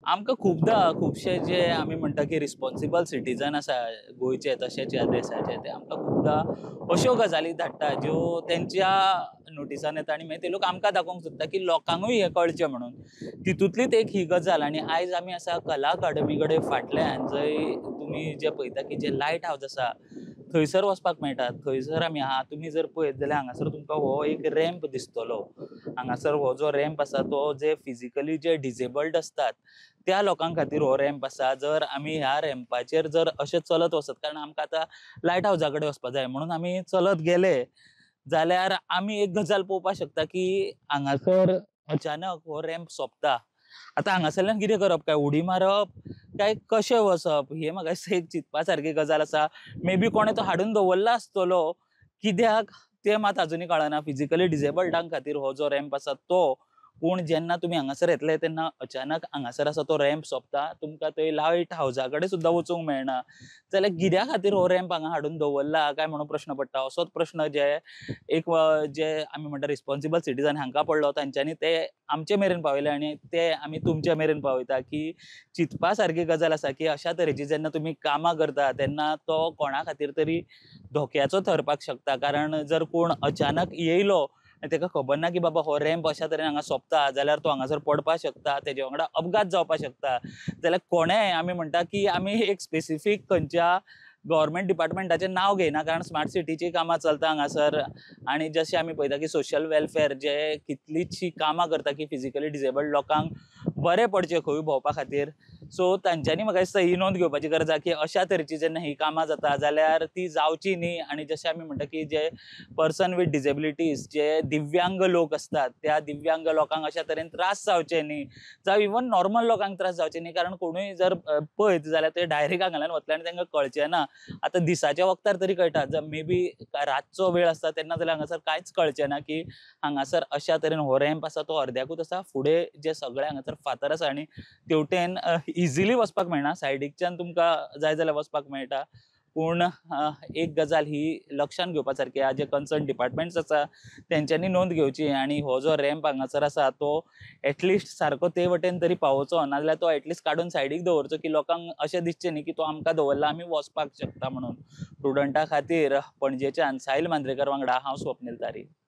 आमकां खुबदां खुबशे जे आमी म्हणटा की रिस्पोन्सिबल सिटीजन आसा गोंयचे तशेंच ह्या देशाचे, ते आमकां खुबदां अश्यो गजाली धाडटा ज्यो तेंच्या नोटिसान येता आनी मागीर ते लोक आमकां दाखोवंक सोदता की लोकांकूय हें कळचें म्हणून. तितूंतलीच एक ही गजाल. आनी आयज आमी आसा कला अकादमी कडेन फाटल्यान, जंय तुमी जे पळयता की जे लायट हावज आसा थंयसर वचपाक मेळटा. थंयसर आमी आहा. तुमी जर पळयत जाल्यार हांगासर तुमकां हो एक रॅम्प दिसतलो. हांगासर हो जो रॅम्प आसा तो जे फिजिकली जे डिजेबल्ड आसतात त्या लोकां खातीर हो रॅम्प आसा. जर आमी ह्या रॅम्पाचेर जर अशें चलत वचत, कारण आमकां आतां लायट हावजा कडेन वचपाक जाय म्हणून आमी चलत गेले जाल्यार आमी एक गजाल पळोवपाक शकता की हांगासर अचानक हो रॅम्प सोंपता. आतां हांगासरल्यान कितें करप, काय उडी मारप काय कशें वचप, हें म्हाका दिसता एक चिंतपा सारकी गजाल आसा. मे बी कोणें तो हाडून दवरला आसतलो, कित्याक तें मात अजुनूय कळना. फिजिकली डिजेबल्डां खातीर हो जो रॅम्प आसा तो, पूण जेन्ना तुमी हांगासर येतले तेन्ना अचानक हांगासर आसा तो रॅम्प सोंपता, तुमकां थंय लायट हावजा कडेन सुद्दां वचूंक मेळना. जाल्यार कित्या खातीर हो रॅम्प हांगा हाडून दवरला काय म्हणून प्रश्न पडटा. असोच प्रश्न जे एक जे आमी म्हणटा रिस्पोन्सिबल सिटीजन हांकां पडलो, तांच्यांनी ते आमचे मेरेन पावयले आनी ते आमी तुमचे मेरेन पावयता की चिंतपा सारकी गजाल आसा की अशा तरेची जेन्ना तुमी कामां करता तेन्ना तो कोणा खातीर तरी धोक्याचो थरपाक शकता. कारण जर कोण अचानक येयलो आनी तेका खबर ना की बाबा हो रॅम्प अशा तरेन हांगा सोंपता जाल्यार तो हांगासर पडपाक शकता, तेजे वांगडा अपघात जावपाक शकता. जाल्यार कोणेंय आमी म्हणटा की आमी एक स्पेसिफीक खंयच्या गव्हर्मेंट डिपार्टमेंटाचें नांव घेयना, कारण स्मार्ट सिटीची कामां चलता हांगासर आनी जशें आमी पळयता की सोशल वेलफेअर जे कितलींचशीं कामां करता की फिजिकली डिजेबल्ड लोकांक बरें पडचें खंय भोंवपा खातीर. सो तांच्यांनी म्हाका दिसता ही नोंद घेवपाची गरज आसा की अशा तरेची जेन्ना ही कामां जाता जाल्यार ती जावची न्ही. आनी जशें आमी म्हणटा की जे पर्सन विथ डिजेबिलिटीज, जे दिव्यांग लोक आसतात त्या दिव्यांग लोकांक अशा तरेन त्रास जावचे न्ही, जावं इवन नॉर्मल लोकांक त्रास जावचे न्ही. कारण कोणूय जर पळयत जाल्यार ते डायरेक्ट हांगाल्यान वतले आनी तांकां कळचें ना. आतां दिसाच्या वक्तार तरी कळटा, जर मे बी रातचो वेळ आसता तेन्ना जाल्यार हांगासर कांयच कळचें ना की हांगासर अशा तरेन हो रॅम्प आसा तो अर्द्याकूच आसा, फुडें जे सगळे हांगासर फातर आसा आनी तेवटेन इजिली वचपाक मेळना, सायडीकच्यान तुमकां जाय जाल्यार वचपाक मेळटा. पूण एक गजाल ही लक्षांत घेवपा सारकी आहा, जे कन्सर्न डिपार्टमेंट्स आसा तेंच्यांनी नोंद घेवची आनी हो जो रॅम्प हांगासर आसा तो एटलिस्ट सारको ते वटेन तरी पावोवचो, नाजाल्यार तो एटलिस्ट काडून सायडीक दवरचो की लोकांक अशें दिसचें न्ही की तो आमकां दवरला आमी वचपाक शकता म्हणून. प्रुडंटा खातीर पणजेच्यान साहिल मांद्रेकर वांगडा हांव स्वप्नील तारी.